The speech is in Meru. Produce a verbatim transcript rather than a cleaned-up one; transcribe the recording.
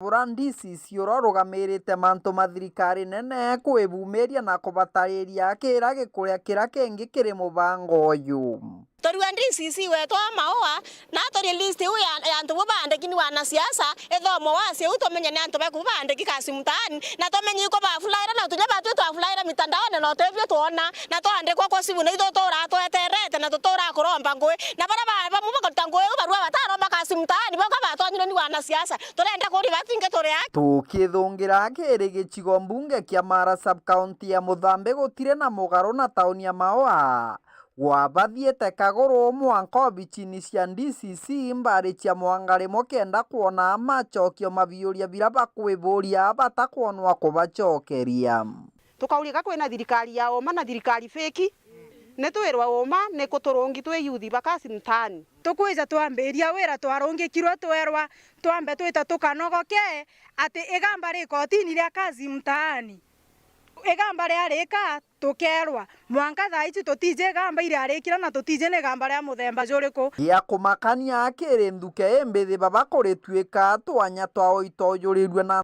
Bura D C C uria urugamirite mantu ma thirikari nene kwibumiria na kubatariria kira gikuria kiria kingi kiri mubango uyu. Turiwa D C C wetu wa Maua, na turi list iu ya, ya antu bu baandiki ni wanasiasa, ithomo wasi iu tumenye ni antu beku baandiki kasi mtaani, na tumenye iko bafulaira na tunya batwi twafulaira mitandaone na utwibio twona, na twandikwa kwa simu na ithu turaa tweterete na tuturaa kuromba ngui, na baria ba-, bamwe bakaruta ngui iu barua bataromba kasi mtaani, bauka batonyirwe ni wanasiasa. Turenda kuri batingi turi aki. Tukithungira kiri gicigo mbunge kia Mara sub county ya Muthambi gutiri na mugaru na tauni ya Maua. Gwabathiite kaguru mwanka obicini cia D C C mbari cia mwanga rimwe kenda kwona macokio ma biuria biria bakwiburia batakwonwa kubacokeria. Tukaurika kwina thirikari ya uma na thirikari feki. Ni twirwa uma ni kuturungi twi yuthi ba kasi mtaani. Tukwija twambiria wira twarungikirwe twerwa twambe twita tukanogoke ati igamba ri kotini ria kasi mtaani. Igamba riarika tukerwa. Mwanka thaa ici tutiji igamba iriarikira na tutiji ni igamba ria muthemba juriku. Gia kumakania kiri nthuke imbithi baba kurituika twanya twa uitojurirue na